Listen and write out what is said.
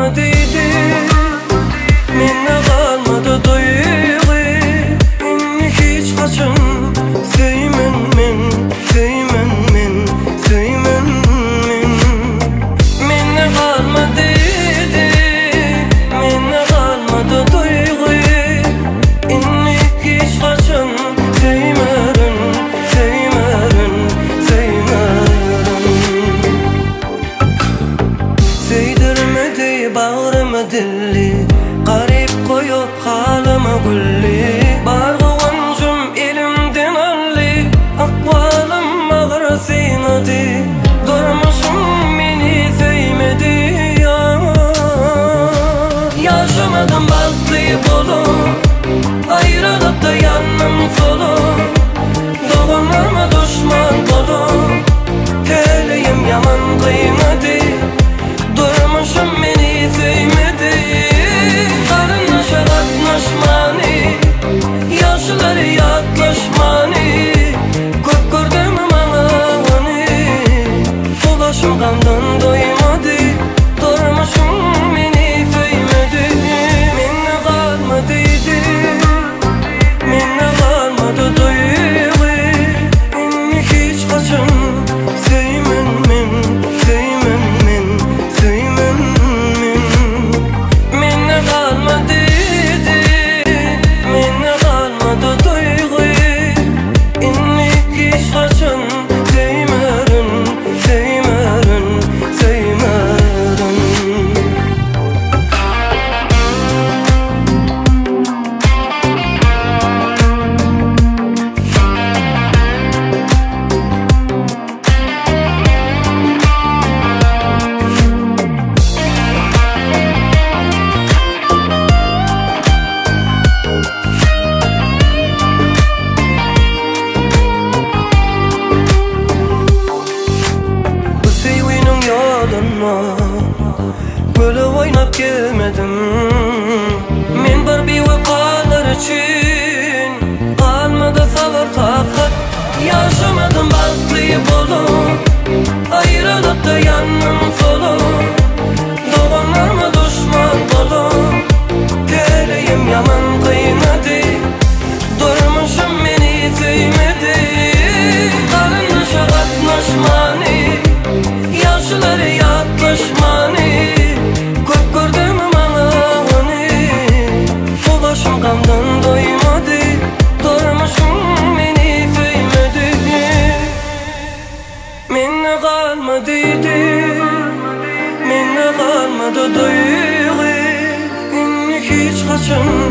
galma diýdi Mende galmady duýgy Indi hiç haçan söýmen men Söýmen men, söýmen men Mende galma diýdi Mende galmady duýgy Indi hiç haçan söýmerin Söýmerin, söýmerin Söýdürmedi bagrymy dilli Garyp goýup halymy gülli Bar guwanjym elimden aldy Ykbalym agyr synady Durmuşym meni söýmedi Ýaşamadym bagtly bolup Aýralykda ýandym solup Doganlaryma duşman bolup Täleýim ýaman gynady Durmuşym meni söýmedi Garyndaşa gatnaşmany Ýagşylary ýatlaşmany Köp gördüm maňa ony Ulaşym gamdan doýmady Durmuşym meni söýmedi Mende galma diýdi Mende galmady duýgy Indi hiç haçan söýmen men Söýmen men, söýmen men Mende galma diýdi Mende galmady duýgy Indi hiç haçan söýmerin Söýmerin, söýmerin. Bu söýginiň ýolunda Gülüp oýnap gezmedim Men bir biwepalar üçin Galmady sabyr takat Ýaşamadym bagtly bolup Aýralykda ýandym solup Doganlaryma duşman bolup Täleýim ýaman gynady Durmuşym meni söýmedi Garyndaşa gatnaşmany Ýagşylary ýatlaşmany Köp gördüm maňa ony Bu başym gamdan doýmady Durmuşym meni söýmedi Mende galma diýdi Mende galmady duýgy Indi hiç haçan.